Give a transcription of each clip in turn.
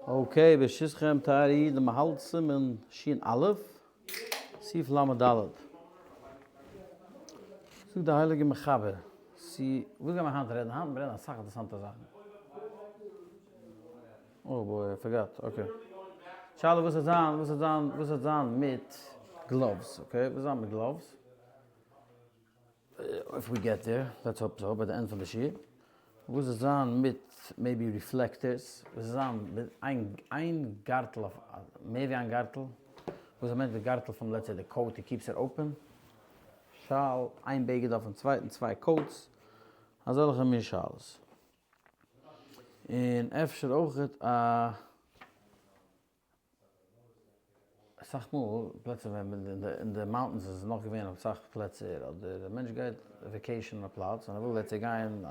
Okay, ברשותכם טייערע אידן, מ'האלט סימן שין א', סעיף ל' ד'. זאגט די הייליגע מחבר, צו וואס גיימער היינט רעדן? היינט מיר רעדן אסאך אינטערעסאנטע זאכן. Oh boy, I forgot, okay. שאלה וואס וועט זיין, וואס וועט זיין, וואס וועט זיין מיט gloves, okay? וואס וועט זיין מיט gloves? If we get there, let's hope so, ביי די end פון די שיעור. וואס וועט זיין מיט maybe reflectors? וואס וועט זיין מיט איין איין גארטל אויף מער ווי איין גארטל? וואס מיינט די גארטל פון let's say די coat, he keeps it open? שאל, איין בגד אויפן צווייטן, צוויי coats, אזעלכע מין שאלות. און אפשר אויכעט א. אסאך מאל פלעצער ווען מען אין די mountains איז נאך געווען אסאך פלעצער אדער א מענטש גייט vacation אין א פלאץ און ער וויל let's say גיין א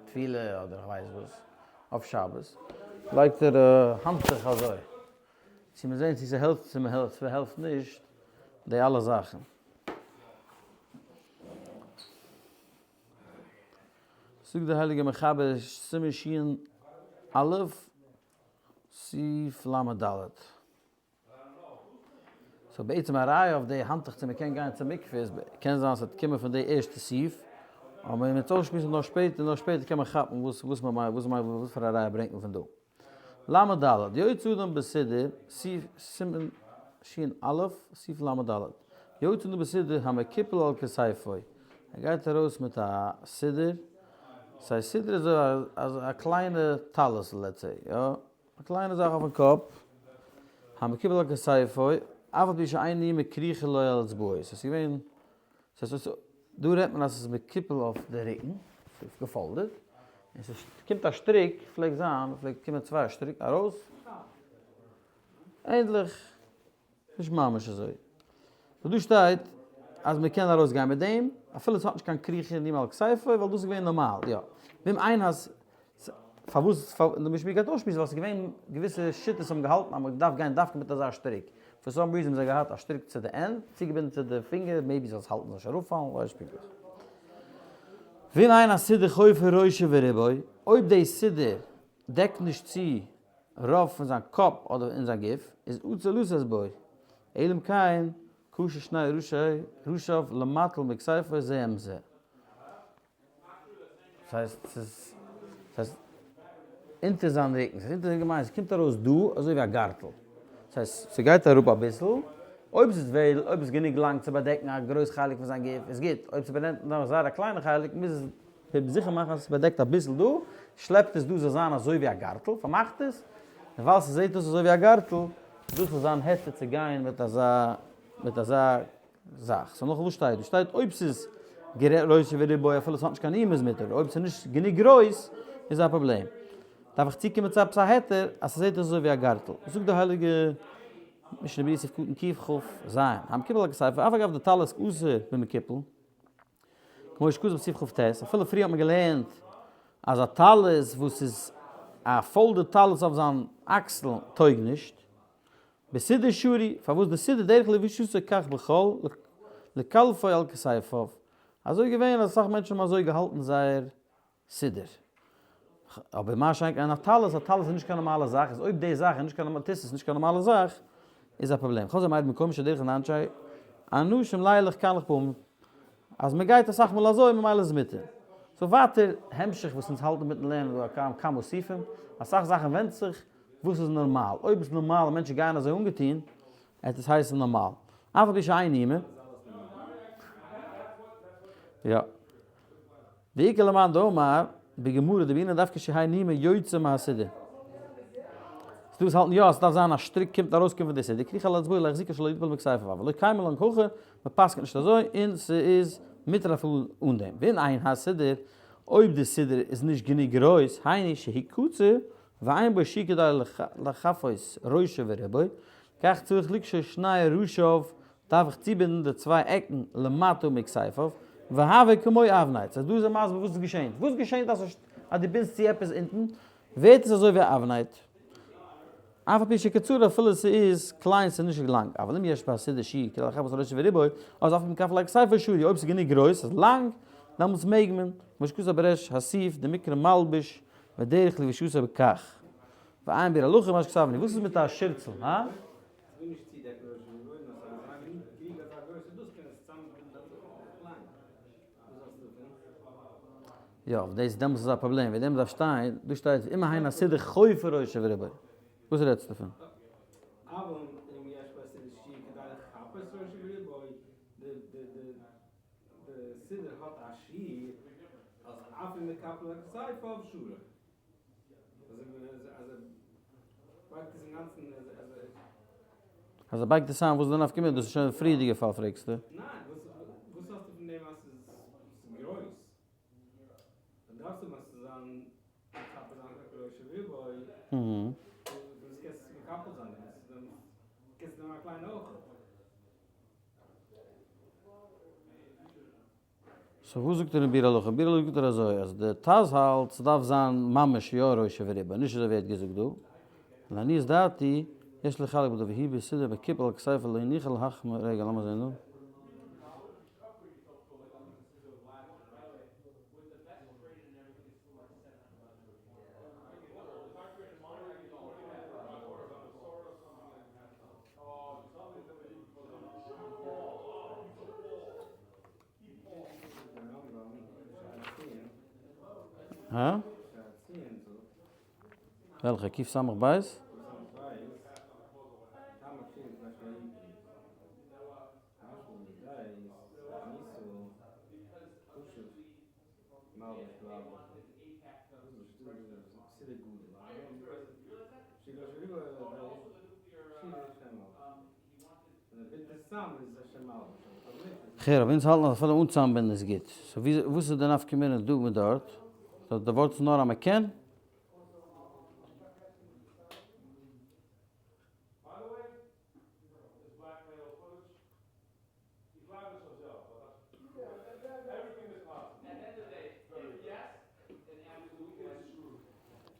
טבילה אדער איך ווייס וואס אויף שבת לייגט ער א האנטוך אזוי צו מען זען צו ס'העלפט צו ס'העלפט נישט די אלע זאכן. זאגט דער הייליגער מחבר סימן שין א' סעיף ל' ד'. So בעצם א ראיה אויף די האנטוך צו מ'קען גיין צום מקווה איז קען זיין ס'וועט קומען פון די ערשטע סעיף, אבער ווען מ'וועט אויסשמועסן נאר שפעטער נאר שפעטער קען מען כאפן וואס וואס מ'מיינט וואס מיינט וואס פאר א ראיה ברענגט מען פון דא. ל' ד' יוצא אדם בסידור, סעיף סימן שין א', סעיף ל' ד', יוצא אדם בסידור המקופל על כתפו, ער גייט ארויס מיט א סידור, ס'הייסט סידור איז אזוי א קליינע טלית let's say, יא, א קליינע זאך אויפן קאפ, המקופל על כתפו, אף על פי שאין נימא כרוכה לו על אצבעו, ס'איז געווען, ס'הייסט דא רעדט מען אז ס'איז מקופל אויף די רוקן, ס'איז געפאלדעט, און ס'קומט א שטריק, פלעגט זיין, פלעגט קומען צוויי שטריק ארויס, ענדליך. נישט ממש אזוי. סאו דא שטייט אז מען קען ארויס גיין מיט דעם, אפילו עס האט נישט קיין כריכה און נימא על כתפו, ווייל דאס איז געווען נארמאל, יא. ואם אין אז, פארוואס, די משמעות גייט אויסשמועסן ווייל עס איז געווען געוויסע שיטות האבן געהאלטן אז מען דארף גיין דווקא מיט אזא שטריק, for some reason האבן זיי געהאט א שטריק צו די end, צוגעבינדן צו די פינגער, maybe זאל עס האלטן זאל נישט אראפפאלן, ווייס נישט פונקטליך. ואם אין הסידור חופה ראשו ורובו, אויב די סידור דעקט נישט צו רוב פון זיין קאפ אדער אין זיין גוף איז אסור לשאת בו, אלא אם כן קשר שני ראשיו למטה מכתפו זה עם זה. דאס הייסט ס'איז ס'הייסט אונטער זיין רוקן, ס'הייסט אונטער זיין רוקן מיינט ס'קומט ארויס דא אזוי ווי א גארטל, דאס הייסט ס'גייט אראפ אביסל, אויב ס'איז וועל אויב איז גענוג לאנג צו באדעקן א גרויס חלק פון זיין גוף איז גוט, אויב ס'באדעקט נאר זייער א קליינע חלק מוז עס פ זיכער מאכן אז עס באדעקט אביסל דא, שלעפט עס דא זאל זיין אזוי ווי א גארטל, פארמאכט עס, און ווייל ס'זעט אויס אזוי ווי א גארטל, דאס איז זיין היתר צו גיין מיט אזא מיט אזא זאך. So נאך וואס שטייט דא? שטייט אויב ס'איז גרויס ווי ריבוי אפילו ס'האט נישט קיין נימא איז מותר, אויב ס'איז נישט גענוג גרויס איז א פראבלעם. דארף איך צוקומען צו עפעס א היתר אז ס'זעט אויס אזוי ווי א גארטל. זאגט די הייליגע משנה ברורה סעיף קטן קכ ז, המקופל על כתפו, אף על גב דטלית אסור במקופל, כמו שכתוב בסעיף כ ט, אפילו פריער האט מען געלערנט אז א טלית וואס איז א folded טלית אויף זיין אקסל טויג נישט, בסידור שרי, פארוואס די סידור דרך לבישתו כך בכל לקלפו על כתפיו, אזוי געווען אז אסאך מענטשן האבן אזוי געהאלטן זייער סידור. אבער מה שאין כן א טלית, א טלית איז נישט קיין נארמאלע זאך, איז אויב די זאך איז נישט קיין נארמאלע, טיסט איז נישט קיין נארמאלע זאך, איז א פראבלעם. חזר מיידן מקום שדרך אנשי אנשים לילך כאן לפעמים, אז מען גייט אסאך מאל אזוי ממילא איז עס מותר. So ווייטער המשך וואס אונז האלטן מיטן לערנען דא א כמה סעיפים, אסאך זאכן ווענדט זיך וואס איז נארמאל, אויב איז נארמאל אז מענטשן גייען אזוי אנגעטון, עט עס הייסן נארמאל. אף על פי שאין נימא. יא. דאיכא למאן דאמר בגמרא דבעינן דווקא שיהא נימא יוצא מהסידור. ס'דא וואס האלטן יא אז ס'דארף זיין א שטריק קומט ארויסקומען פון די סידור, כרוכה על אצבעו להחזיקה שלא יטפל מכתפיו אבל לא קיימא לן הכי, מ'פסק'נט נישט אזוי און ס'איז מותר אפילו אן דעם. ואם אין הסידור, אויב די סידור איז נישט גענוג גרויס, היינו שהוא קצר ואין בו שיעור כדי לחפות ראשו ורובו, כך צריך לקשור שני ראשיו דארף איך צובינדן די צוויי עקן למטה מכתפיו, והוי כמו אבנט. ס'הייסט דא איז ער מסביר וואס איז געשענט. וואס געשענט אז אז דו בינדסט צו עפעס אונטן, ווערט עס אזוי ווי א אבנט. אף על פי שקצרה אפילו ס'איז קליין ס'איז נישט לאנג, אבל אם יש בהסידור שיעור כדי לחפות ראשו ורובו, אז אף מקפל על כתפו שרי, אויב ס'איז גענוג גרויס, ס'איז לאנג, דעמאלטס מעג מען, כמו שכתב בריש הסעיף דמקרא מלבוש ודרך לבישתו בכך. ועיין ביאור הלכה מה שכתבנו, וואס איז מיט א שירצל, הא? יא, דאס דעמאלטס איז א פראבלעם, וועגן דעם דארף שטיין, דא שטייט ואם הן הסידור חופה ראשו ורובו, וואס רעדסטו פון? אז ער בייגט עס איין וואס איז די נפקא מינה? דאס איז שוין פריערדיגע פאל פרעגסטו? so וואס זאגט ער אין ביאור הלכה? ביאור הלכה זאגט ער אזוי אז די טז האלט ס'דארף זיין ממש יא ראשו ורובו, נישט אזוי ווי ער האט געזאגט דא, לעניות דעתי יש לחלק בדבר הי' בסידור בקיפל על כתפו לא יניח להחמיר, רגע לאמיר זעהן דא. הא? וועלכע? קוף סמך בית? כ'הער, אבער אונז האלטן אז אפילו אן צאמבינדן איז גוט. so וואס איז די נפקא מינה דא מיט דארט? די ווארט איז נאר אז מ'קען?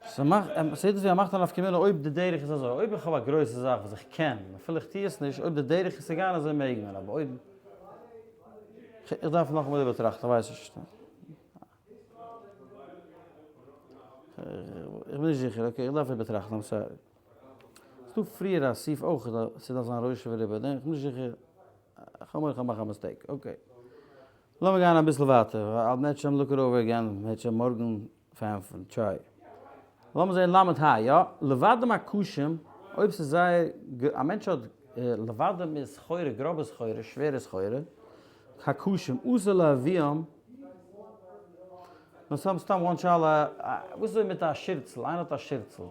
ס'מאכט, ס'זעט אויס ווי ער מאכט א נפקא מינה אויב די דרך איז אזוי, אויב איך האב א גרויסע זאך וואס איך קען, אפילו איך טו עס נישט, אויב די דרך איז צו גיין אזוי מעג מען, אבער אויב, איך דארף נאכאמאל איבערטראכטן, איך ווייס נישט. איך בין נישט זיכער, okay, איך דארף איבערטראכטן, I'm sorry. ס'דא פריער א סעיף אויך אז ס'דארף זיין ראשו ורובו, איך בין נישט זיכער, כ'האב מורא כ'מאך א mistake, okay. לאמיר גיין אביסל ווייטער, I'll מערטשעם look it over again, מערטשעם מארגן פארענטפערן, try. לאמיר זעהן למד ה, יא, לבדים הקשים, אויב ס'איז זייער, א מענטש האט, לבדים איז סחורה, גראבע סחורה, שווערע סחורה, הקשים, אסור להביאם, נאר סתם סתם one שאלה, וואס איז מיט א שירצל, איינער האט א שירצל?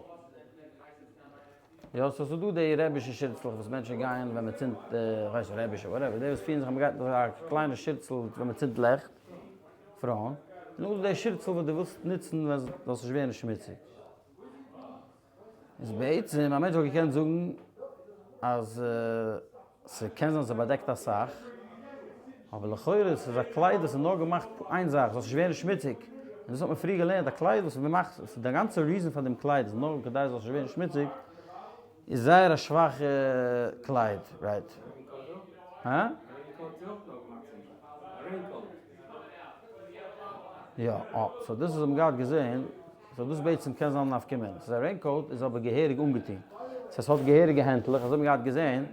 יא, so ס'איז דא די רעבישע שירצלעך וואס מענטשן גייען ווען מ'צינדט, כ'ווייס נישט רעבישע whatever, די וואס פירן זיך אז מ'גייט מיט א קליינע שירצל ווען מ'צינדט לעכט, פרויען, און נאכדעם די שירצל וואס דו ווילסט נוצן ווען זאלסט נישט ווערן שמוציג. איז בעצם א מענטש וואלט געקענט זאגן אז ס'קען זיין ס'באדעקט אסאך, אבער לכאורה ס'איז א קלייד וואס איז נאר געמאכט איין זאך, זאלסט נישט ווערן שמוציג, און דאס האט מען פריער געלערנט, א קלייד וואס איז געמאכט, די גאנצע reason פאר דעם קלייד איז נאר כדי זאלסט נישט ווערן שמוציג, איז זייער א שוואכע קלייד, right? הא? יא, אה, so דאס איז האבן געהאט געזעהן, so דאס בעצם קען זיין נפקא מינה, ס'איז א raincoat איז אבער געהעריג אנגעטוהן, סאו עס האט געהעריגע הענטלעך, אזוי האבן געהאט געזעהן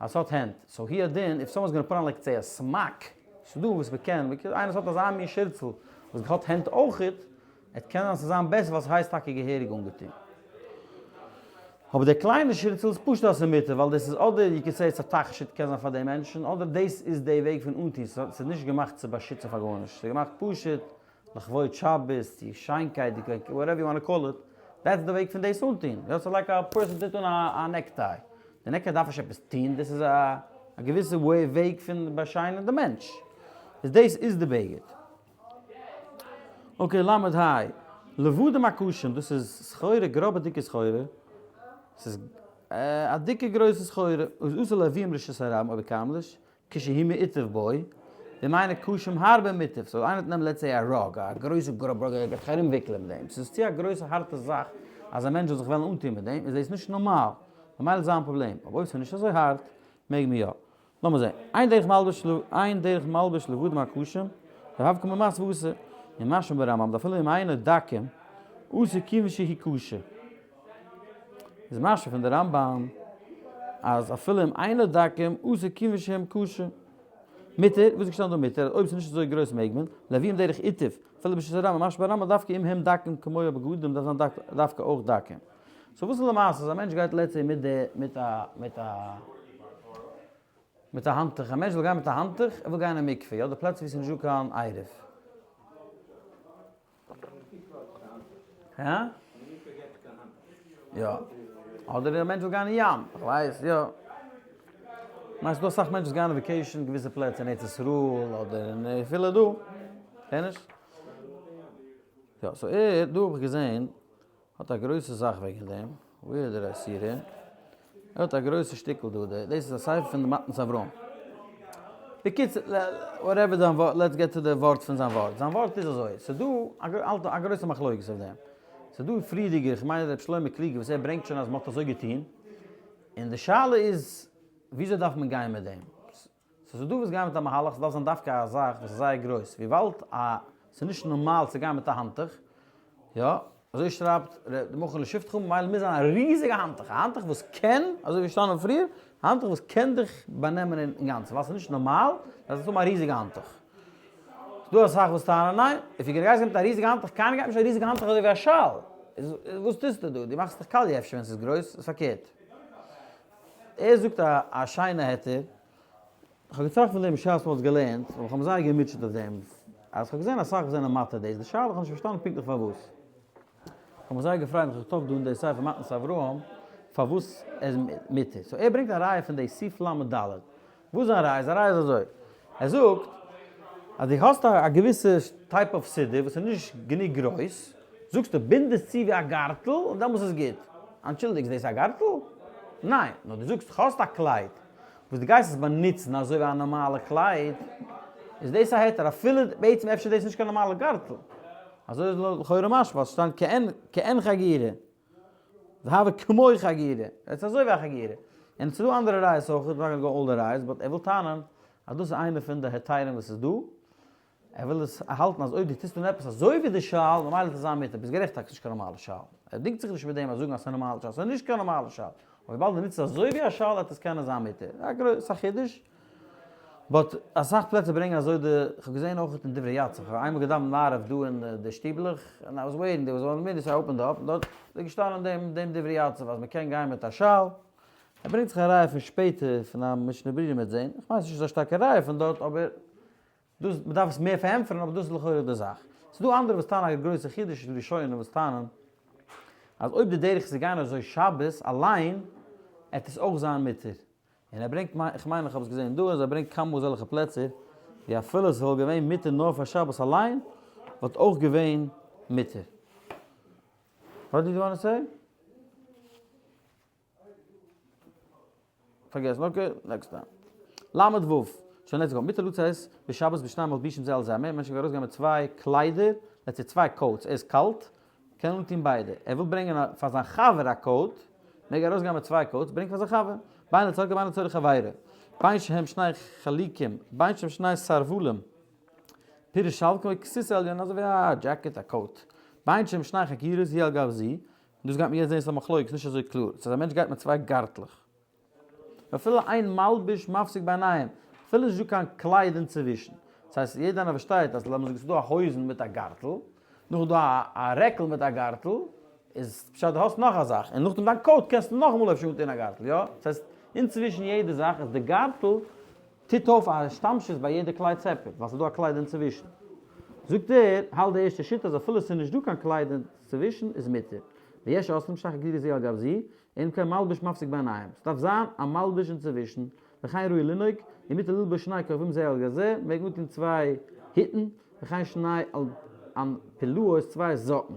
אז ס'האט הענט, so הוא הדין if someone's gonna put on like say a smock, ס'דא וואס מ'קען, איינער וואס האט אזא מין שירצל וואס האט הענט אויכעט, עס קען זיין ס'זאל זיין בעסער ווייל ס'הייסט טאקע געהעריג אנגעטון. אבער דער קליינער שירצל איז פשוט אז ס'איז מותר ווייל דאס איז אדער you can say it's א תכשיט קען זיין פאר די מענטשן אדער דאס איז די וועג פון אנטון ס'איז נישט געמאכט צו באשיצן פאר גארנישט ס'איז געמאכט פשוט לכבוד שבת צו שיינקייט whatever you want call it that's די וועג פון דאס אנטון יא ס'איז like א person טוט אן א necktie די necktie דארף נישט עפעס טון דאס איז א געוויסע וועג פון באשיינען די מענטש איז דאס איז די בגד. okay, למד ה'. לבדים הקשים, דאס איז סחורה, גראבע דיקע סחורה. ס'איז א דיקע גרויסע סחורה. איז אסור להביאם לרשות הרבים אויב כרמלית, כשהוא מעוטף בו, ואם אינו קשים הרבה מעוטף. so איינער וועט נעמען let's say א rug, א גרויסע גראבע rug, ער גייט זיך ארומוויקלען מיט דעם. ס'איז צו א גרויסע הארטע זאך אז א מענטש זאל זיך וועלן אנטון מיט דעם, איז דאס נישט נארמאל. ממילא איז זיין פראבלעם. אבער אויב ס'איז נישט אזוי הארט, מעג מען יא. לאמיר זען, אין דרך מלבוש אין דרך מלבוש לבדים הקשים, והב כממס ועושה, און משמע ברמב ם דאפילו אם אינו דקים, עושה כיוון שהיא קשה. איז משמע פון די רמב ם אז אפילו אם אינו דקים אסור כיוון שהם קשה. מותר, וואס איז געשטאנען דא מותר? אז אויב ס'איז נישט אזוי גרויס מעג מען, להביאם דרך עיטוף, אפילו ברשות הרבים, משמע ברמב ם דווקא אם הם דקים כמו הבגדים דארף זיין דווקא אויך דקים. so וואס איז למעשה אז א מענטש גייט let's say מיט די מיט א מיט א מיט א האנטוך, א מענטש זאל גיין מיט א האנטוך, ער וויל גיין אין מקווה, יא, די פלעצער ווי ס'איז נישט דא קיין עירוב. הא? יא. אדער א מענטש וויל גיין אין ים, איך ווייס, יא. כ'מיין ס'דא אסאך מענטשן וואס גייען אויף vacation געוויסע פלעצער אין ארץ ישראל אדער אין אפילו דא. קען נישט? יא, so ער, דא האב איך געזען האט א גרויסע זאך וועגן דעם, where did I see it? ער האט א גרויסע שטיקל דא, דאס איז א ספר פון די מתנת אברהם. בקיצור, whatever זיין ווארט, let's get to די ווארט פון זיין ווארט. זיין ווארט איז אזוי, ס'איז דא א גרויסע מחלוקת אויף דעם. ס'איז דא פריערדיגער, איך מיין ר' שלמה קלוגער וואס ער ברענגט שוין אז מ'האט אזוי געטון, און די שאלה איז וויאזוי דארף מען גיין מיט דעם? סאיז דא וואס גייען מיט א מהלך ס'דארף זיין דווקא א זאך וואס איז זייער גרויס וויבאלד א ס'איז נישט נארמאל צו גיין מיט א האנטוך יא אזוי שרייבט ר' די מכון לשבתך ממילא מוז זיין א ריזיגע האנטוך א האנטוך וואס קען אזוי ווי געשטאנען פריער א האנטוך וואס קען דיך באנעמען אינגאנצן ווייל ס'איז נישט נארמאל דארפסטו האבן א ריזיגע האנטוך ס'דא אסאך וואס טענה'ן ניין if you גייסט גיין מיט א ריזיגע האנטוך קיינער גייט נישט א ריזיגע האנטוך אזוי ווי א שאל איז וואס טוסטו דא דו מאכסט דיך קאליע אפשר ווען ס'איז גרויס איז פארקערט. ער זאגט א שיינע היתר, איך האב געטראכט פון דעם בשעת מ'האט עס געלערנט, אבער איך האב מיר זייער געמוטשעט אויף דעם, אז איך האב געזען אסאך וואס זענען מתיר דאס, די שאלה איך האב נישט פארשטאנען פונקטליך פארוואס. איך האב מיך זייער געפרייט ווען איך האב געטראפן דא אין די ספר מתנת אברהם פארוואס ער איז מתיר. so ער ברענגט א ראיה פון די סעיף ל' ד'. וואס איז זיין ראיה? זיין ראיה איז אזוי, ער זאגט אז דו האסט א געוויסע type of סידור וואס איז נישט גענוג גרויס, זאגסטו בינד עס צו ווי א גארטל און דעמאלס איז גוט. אנטשולדיגט, איז דאס א גארטל? ניין, נאר דו זאגסט האסט א קלייד וואס דו גייסט עס באנוצן אזוי ווי א נארמאלע קלייד, איז דאס א היתר אפילו בעצם אפשר איז דאס נישט קיין נארמאלע גארטל. אזוי איז לכאורה משמע ווייל ס'שטייט כעין חגירה. והוה כמו חגירה, עס איז אזוי ווי א חגירה. און עס איז דא אנדערע ראיות אויך, not gonna go all די ראיות, but ער וויל טענה'ן אז דאס איז איינע פון די היתרים וואס איז דא, ער וויל עס האלטן אז אויב דו טוסט אן עפעס אזוי ווי די שאל, ממילא וועט עס זיין מותר, ביסט גערעכט טאקע ס'נישט קיין נארמאלע שאל, ער דינגט זיך נישט מיט דעם אז זאגן אז ס'איז א נארמאלע שאל, ס'איז נישט קיין נארמאלע שאל, אבער וויבאלד דו נוצט עס אזוי ווי א שאל וועט עס קענען זיין מותר, א גרויסע חידוש. but אסאך פלעצער ברענגען אזוי די, כ'האב געזען אויך אין דברי יציב, כ'האב איינמאל געדאווענט מעריב דא אין די שטיבלעך, און I was waiting, there was one minute, I opened up, און דארט איז געשטאנען דעם דעם דברי יציב אז מ'קען גיין מיט א שאל, ער ברענגט זיך א ראיה פון שפעטער פון א משנה ברורה מ'וועט זען, כ'מיין ס'נישט אזא שטארקע ראיה פון דארט אבער דאס מ'דארף עס מער פארענטפערן אבער דאס איז לכאורה די זאך. ס'איז דא אנדערע וואס טענה'ן א גרויסע חידוש, ראשונים וואס טענה'ן אז אויב די דרך איז צו גיין אזוי שבת אליין, עט עס אויך זיין מותר. און ער ברענגט, איך מיין איך האב עס געזען דא, אז ער ברענגט כמה אזעלכע פלעצער ווי אפילו עס וואלט געווען מותר נאר פאר שבת אליין, וואלט אויך געווען מותר. What did you want to say? פארגעסן, okay, next time. למד ו', שוין let's go, מותר לצאת בשבת בשני מלבושים זה על זה, א מענטש קען ארויסגיין מיט צוויי קליידער, let's say צוויי coats, ער איז קאלט, קען אנטון ביידע. ער וויל ברענגען פאר זיין חבר א coat, מעג ער ארויסגיין מיט צוויי coats, ברענגט פאר זיין חבר. בין לצרכו בין לצורך חברו. בין שהם שני חלוקים, בין שהם שני סרוולים. פירוש שאל כמו כסות עליון, אזוי ווי א דזשעקעט, א coat. בין שהם שני חגירות זו על גב זו. דאס גייט מען יעצט זען ס'איז א מחלוקת, נישט אזוי קלאר. ס'איז א מענטש גייט מיט צוויי גארטלעך. אפילו אין מלבוש מפסיק ביניהם, אפילו נישט דא קיין קלייד אינצווישן. דאס הייסט יעדער איינער פארשטייט אז לאמיר זאגן ס'איז דא א הויזן מיט א גארטל, נאכדעם דא א רעקל מיט א גארטל, איז פשט דו האסט נאך א זאך, און נאכדעם דיין coat קענסטו נאכאמאל אפשר אנטון א גארטל, יא? דאס הייסט אינצווישן יעדע זאך איז די גארטל טוט אויף א השתמשות ביי יעדע קלייד separate, ווייל ס'איז דא א קלייד אינצווישן. זאגט ער, האלט די ערשטע שיטה אז אפילו ס'איז נישט דא קיין קלייד אינצווישן איז מותר. ויש אוסרים שני חגירות זו על גב זו, אין כן מלבוש מפסיק ביניהם, ס'דארף זיין א מלבוש אינצווישן, וכן ראוי לנהוג, ומותר ללבוש שני כפפים זה על גב זה, מעג אנטון צוויי היטן, וכן שני אנפילאות צוויי זאקן.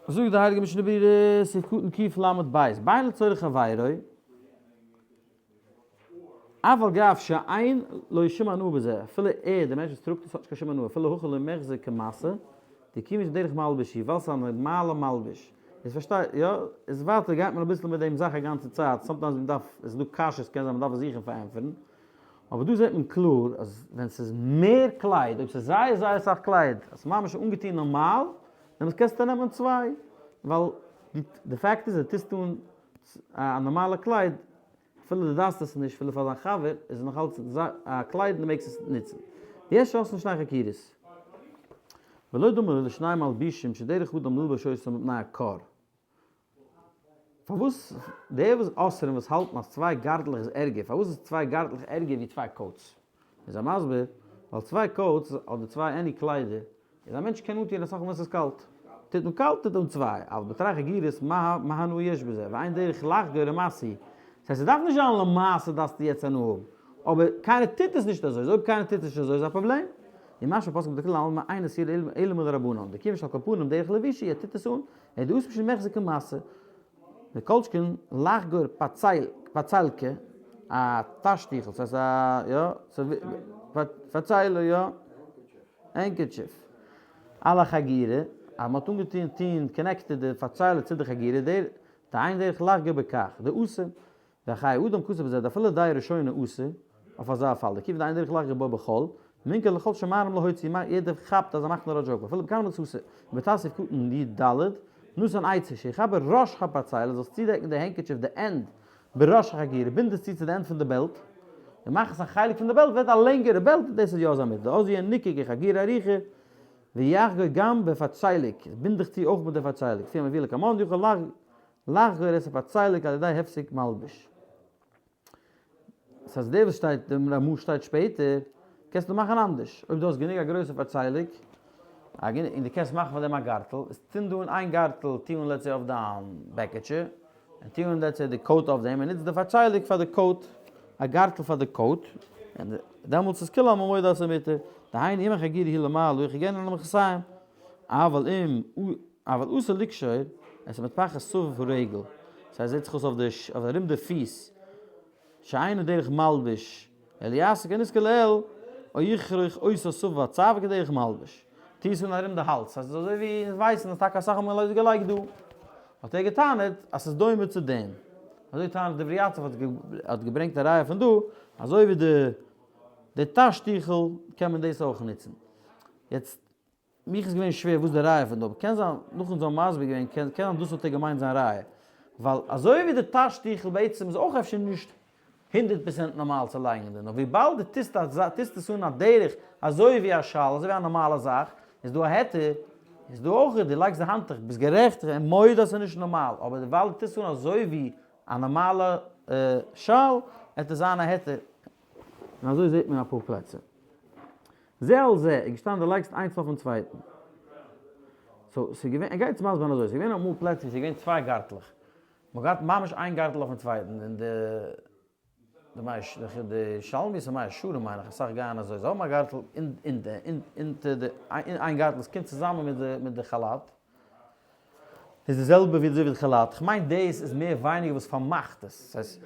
זאגט די הייליגע משנה ברורה, סעיף קטן ק ל ב, בין לצורך חברו, אף על גב שאין לו שום הנאה בזה, אפילו ער, דער מענטש וואס טראגט עס האט נישט קיין שום הנאה, אפילו הכי לא מיחזי כמשא, דכיון שדרך מלבוש הוא, ווייל ס'איז א נארמאלע מלבוש. איז פארשטיי, יא, איז ווייטער גייט מען אביסל מיט דעם זאך א גאנצע צייט, sometimes מען דארף, עס איז דא קשיות קען זיין מען דארף עס זוכן פארענטפערן, אבער דא זעט מען קלאר אז ווען ס'איז מער קלייד, אויב ס'איז זייער זייער אסאך קלייד, אז ס'איז ממש אנגעטון נארמאל, דעמאלטס קענסטו נעמען צוויי. ווייל די fact איז אז דו טוסט אן א נארמאלע קלייד, אפילו דו דארפסט עס נישט, אפילו פאר דיין חבר, איז עס נאך אלץ א קלייד און דו מעגסט עס נוצן. ויש עושין שני חגירות. ולא דומה לשני מלבישים שדרך אדם ללבוש אותם מפני הקור. פארוואס די וואס אסר'ן וואס האלטן אז צוויי גארטלעך איז ערגער, פארוואס איז צוויי גארטלעך ערגער ווי צוויי coats? איז ער מסביר, ווייל צוויי coats אדער צוויי any קליידער, איז א מענטש קען אנטוען אסאך מאל ווען ס'איז קאלט. טוט אים קאלט טוט אים צוויי, אבל בתרי חגירות מה מה הנאה יש בזה, ואין דרך לחגור ומעשי. ס'הייסט ס'דארף נישט זיין למעשה דארפסטו יעצט הנאה האבן, אבער קיינער טוט עס נישט אזוי, איז אויב קיינער טוט עס נישט אזוי איז א פראבלעם. ומשמע פוסקים דכולי עלמא אין איסור אלא מדרבנן, דכיוון שעל כל פנים דרך לבישה, ער טוט עס אן, ער דאס משום מחזיק ומעשה. מכל שכן לחגור פאציילקע, א טאש טיכל, ס'הייסט א, יא, פאציילע, יא, handkerchief. על החגירה, אז מ'האט אנגעטוהן טוהן connected די פאציילע צו די חגירה, דער, דאין דרך לחגור בכך, דאסור, והחיי אדם קצר בזה, דאפילו די ראשונה אסור, אויף אזא פאל, דכיוון דאין דרך לחגור בו בחול, מינכר לכל שמערם להוציא, יעדער כאפט אז ער מאכט נאר א joke, ואפילו בכרמלית אסור, ובתת קטן י ד, נתן עצה, שיחבר ראש הפרצלת, זאלסט צודעקן די handkerchief די end בראש החגירה, בינד עס צו צו די end פון די belt, און מאך עס א חלק פון די belt, ווערט א לענגערע belt, דאס איז יא אזא מיטל, אז יהיה ניכר כחגירה ארוכה, ויחגור גם בפרצלת, בינד דיך צו אויך מיט די פארציילעק, לפי המביא לקמן, יוכל לחגור את הפרצלת על ידי הפסק מלבוש. ס'הייסט דער וואס שטייט, דער רמא שטייט שפעטער, קענסטו מאכן אנדערש, אויב דו האסט גענוג א גרויסע פארציילעק, און דו קענסט מאכן פון דעם א גארטל, איז צינד אן איין גארטל, טו אן let's say אויף דיין בעקעטשע, און טו אן let's say די coat אויף דעם, און נוץ די פארציילעק פאר די coat, א גארטל פאר די coat, און דעמאלטס איז כולי עלמא מודה אז ס'איז מותר, דהיינו אם החגירה היא למעלה יחגרנה על המכנסיים, אבל אם אבל אסור לקשור את המטפחת סביב הרגל, ס'הייסט זעט זיך אויס אויף די אויף ארום די פיס, שאינו דרך מלבוש, אלא יעשה כנזכר לעיל, או יכרוך אותה סביב הצוואר כדרך מלבוש. טוה עס אן ארום די האלז, ס'הייסט אזוי ווי אונז ווייסן אז טאקע אסאך האבן אזוי געלייגט דא, האט ער געטענה'ט אז ס'איז דומה צו דעם, אזוי טענה'ט דברי יציב האט געברענגט א ראיה פון דא, אזוי ווי די די טאש טיכל קען מען דאס אויך נוצן. יעצט מיך איז געווען שווער וואס די ראיה פון דא, אבער קען זיין נאכן זיי האבן מסביר געווען קען זיין דאס האט ער געמיינט זיין ראיה, ווייל אזוי ווי די טאש טיכל בעצם איז אויך אפשר נישט הונדערט פראצענט נארמאל צו לייגן אין די, נאר וויבאלד דו טוסט א טוסט עס אן א דרך אזוי ווי א שאל אזוי ווי א נארמאלע זאך, איז דא א היתר, איז דא אויך דו לייגסט די האנטוך, ביסט גערעכט איך בין מודה אז ס'איז נישט נארמאל, אבער וויבאלד דו טוסט אן אזוי ווי א נארמאלע שאל, וועט עס זיין א היתר. און אזוי זעט מען אפאר פלעצער. זה על זה איז געשטאנען די לייגסט איינס אויפן צווייטן. so ס'איז געווען, ער גייט עס מסביר זיין אזוי, ס'איז געווען אמאל פלעצער ווי ס'איז געווען צוויי גארטלעך. מ'האט געהאט ממש איין גארטל אויפן צווייטן, און די די מאה ש די שלמיות און מאה שערים מיין איך אסאך גייען אזוי, זיי האבן א גארטל אונטער די, איין גארטל וואס קומט צוזאמען מיט די מיט די כאלאט. איז די זעלבע ווי אזוי ווי די כאלאט, כ'מיין דאס איז מער ווייניגער וואס פארמאכט עס, ס'הייסט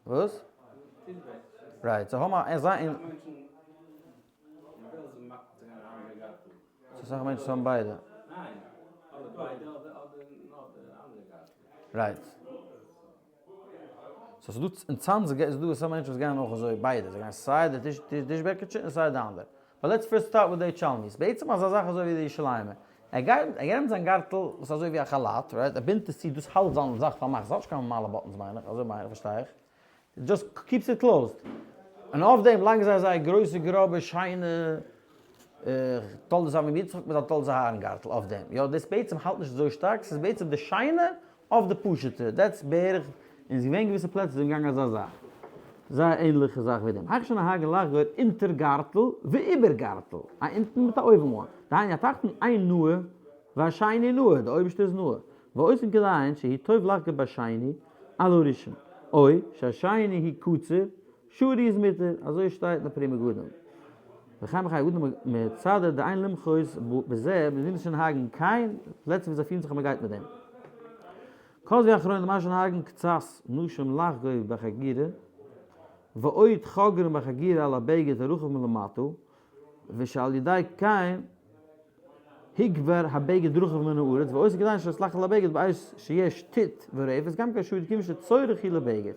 וואס? right, זיי האבן א אזא אין. ס'איז אסאך מענטשן האבן ביידע. right. so ס'איז דא אין צאנז איז דא אסאך מענטשן וואס גייען אויך אזוי ביידע, זיי גייען סיי די טיש בעקיטשע און סיי די אנדערע. but let's first start with די טשאלמיס. בעצם אזא זאך אזוי ווי די ירושלימ'ער. ער גייט, ער נעמט זיין גארטל וואס איז אזוי ווי א כאלאט, right? ער בינדט עס צו, דאס האלט זיין זאך פארמאכט, ס'האט נישט קיין נארמאלע buttons מיין איך, אזוי מיין איך, פארשטיי איך. it just keeps it closed. און אויף דעם לייגן זיי זייער גרויסע גראבע שיינע תולדות אברהם יצחק מיט א תולדות אהרן גארטל אויף דעם. יא, דאס בעצם האלט נישט אזוי שטארק, ס'איז בעצם די שיינע אויף די פשוטע, that's בערך, און ס'איז געווען געוויסע פלעצער זענען געגאנגען אזא זאך, זייער ענליכע זאך ווי דעם, היכן שנוהגין לחגור אונטער גארטל ואיבער גארטל, א אונטן מיט א אויבן אן, דהיינו התחתון אין נאה והשני נאה, די אויבערשטע איז נאה, ועושין כדין שהוא טוב לחגור בשני על הראשון, או שהשני הוא קצר, שרי איז מותר, אזוי שטייט אין פרי מגדים. וכן בחיי אדם מצדד דאין למחות בזה, מ'וויל נישט נוהגין קיין פלעצער ווי זיי פירן זיך אז מ'גייט מיט דעם. כתבו אחרונים דמה שנוהגין קצת נשים לחגור בחגירה, ועוד חוגרין בחגירה על הבגד הרחב מלמטה, ושעל ידי כן הגבר הבגד רחב מן הארץ, ועושה כדי שיסלח על הבגד בעת שיש טיט ורפת, גם כן שרי כיוון שצורך היא לבגד.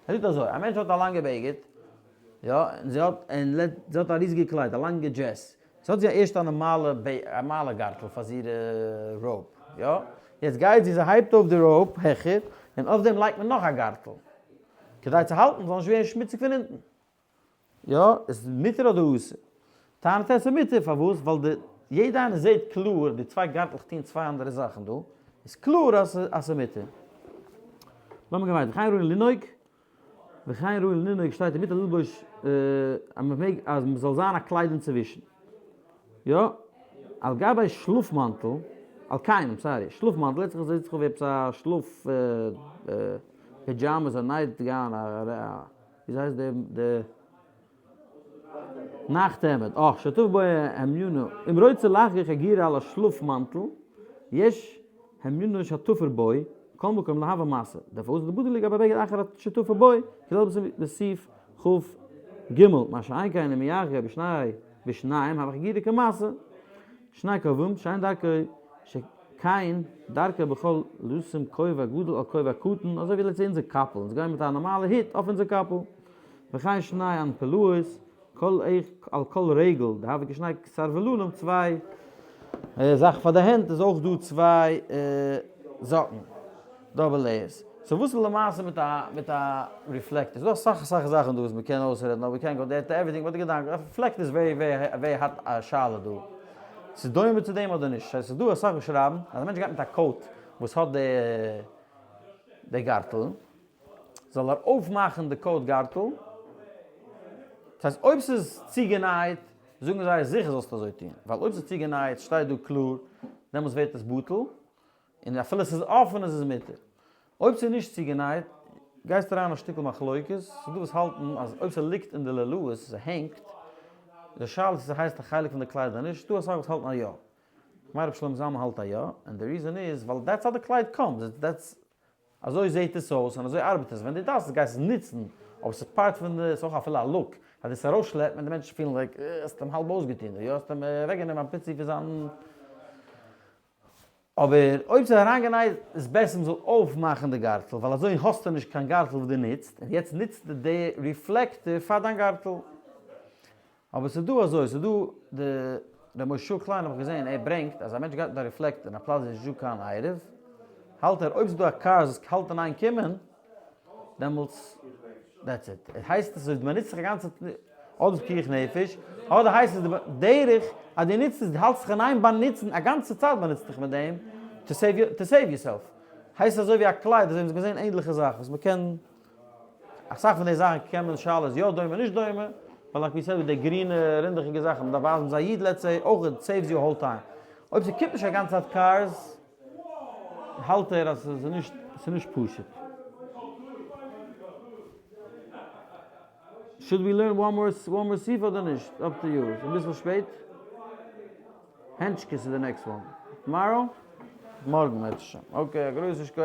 ער זאגט אזוי, א מענטש האט א לאנגע בגד, יא, און זי האט, און זי האט א ריזיגע קלייד, א לאנגע dress, סאו האט זי ערשט א נארמאלע נארמאלע גארטל פאר זיערע robe, יא? יעצט גייט זי, זי הייבט אויף די robe העכער, און אויף דעם לייגט מען נאך א גארטל, כדי צו האלטן זאל נישט ווערן שמוציג פון אונטן. יא, איז מותר אדער אסור? טענה'ט ער ס'איז מותר, פארוואס? ווייל די יעדע איינער זעהט קלאר די צוויי גארטלעך טוהן צוויי אנדערע זאכן דא, איז קלאר אז ס'איז מותר. לאמיר גיין ווייטער, וכן ראוי לנהוג, וכן ראוי לנהוג שטייט אין מותר ללבוש אז מ'מעג אז מ'זאל זיין א קלייד אינצווישן. יא, על גבי שלאף מאנטל, על כן, sorry, שלאף מאנטל, הערט זיך זעהט זיך אויף ווי עפעס א שלאף pajamas א night gown א. וויאזוי הייסט די די נאכט העמד? אה, שטוף בו המיונו, אם רוצה לחגור חגירה על השלאף מאנטל, יש המיונו שתופר בו, כל מקום להבה מעשה, דערפאר איז די בדי לגבי בגד אחר שתופר בו, כלל בסעיף כ ג, מה שאין כן אם יחגור בשני בשניים הווה חגירה כמעשה, שני כובעים שאין דרכו שכן דרכו בכל לשים כובע גדול על כובע קטן, אזוי ווי לעצט אונזער קאפל, אונז גייען מיט א נארמאלע הוט אויף אונזער קאפל, וכן שני אנפלאות כל איך על כל רגל, דהוה כשני סרבלנים צוויי זאכן פאר די הענט איז אויך דא צוויי זאקן, double layers. So וואס איז למעשה מיט א מיט א reflector? ס'איז דא אסאך אסאך זאכן דא וואס מ'קען אויסרעדן אבער מ'קען go there everything but די געדאנק, א reflector איז very very very hot א שאלה דא. ס'איז דומה צו דעם אדער נישט? ס'איז דא אסאך וואס שרייבן אז א מענטש גייט מיט א coat וואס האט די די גארטל זאל ער אויפמאכן די coat גארטל, דאס הייסט אויב ס'איז צוגענייט זאגן זיי זיכער זאלסטו אזוי טון, ווייל אויב ס'איז צוגענייט שטייט דא קלאר דעמאלטס ווערט עס בטל, און אפילו ס'איז אפען איז עס מותר. אויב ס'איז נישט צוגענייט, גייסטו אריין אין א שטיקל מחלוקת, ס'איז דא וואס האלטן אז אויב ס'ליגט אין די לולאות, ס'הענגט, איז די שאלה צו ס'הייסט א חלק פון די קלייד אדער נישט, ס'דא אסאך וואס האלטן אז יא. כ'מיין רבי שלמה זלמן האלט אז יא, און די reason איז ווייל that's how די קלייד comes, that's אזוי זעהט עס אויס און אזוי ארבעט עס, ווען דו דארפסט עס גייסט עס נוצן, אבער ס'איז part פון די, ס'איז אויך אפילו א look, אז דאס ארויסשלעפן און די מענטשן פילן like אה, האסט אים האלב אויסגעטון דא, יא האסט אים אוועקגענומען א פיצי פון זיין, אבער אויב ס'איז אריינגענייט איז בעסער מ'זאל אויפמאכן די גארטל, ווייל אזוי האסטו נישט קיין גארטל וואס דו נוצט, און יעצט נוצטו די reflector פאר דיין גארטל. אבער ס'איז דא אזוי, ס'איז דא די ר' משה קליין האב איך געזען ער ברענגט אז א מענטש גייט מיט א reflector אין א פלאץ ווי ס'איז נישט דא קיין עירוב, האלט ער אויב ס'איז דא א קאר וואס האלט אין איין קומען, דעמאלטס that's it. הייסט עס אז מ'נוצט זיך א גאנצע אדער איז פיקוח נפש, אדער הייסט עס די דרך אז דו נוצט עס, דו האלטסט זיך אין איין באנוצן, א גאנצע צייט באנוצט דיך מיט דעם, to save yourself. הייסט עס אזוי ווי א קלייד, אזוי ווי מ'האט געזען ענדליכע זאכן וואס מ'קען אסאך פון די זאכן קען מען שאלה איז יא דומה נישט דומה, ווייל like ווי סעד די גרינע רינדעכיגע זאכן מ'דארף ווייזן מ'איז א איד let's say אויך it saves you whole time, אויב ס'קומט נישט א גאנצע צייט cars האלט ער אז ס'איז נישט ס'איז נישט פשוט. Should we learn one more one more סעיף אדער נישט? Up to you. ס'איז אביסל שפעט. הענטשקעס איז די next one. Tomorrow? מארגן בעזהשם. Okay, א גרויסן שכוח.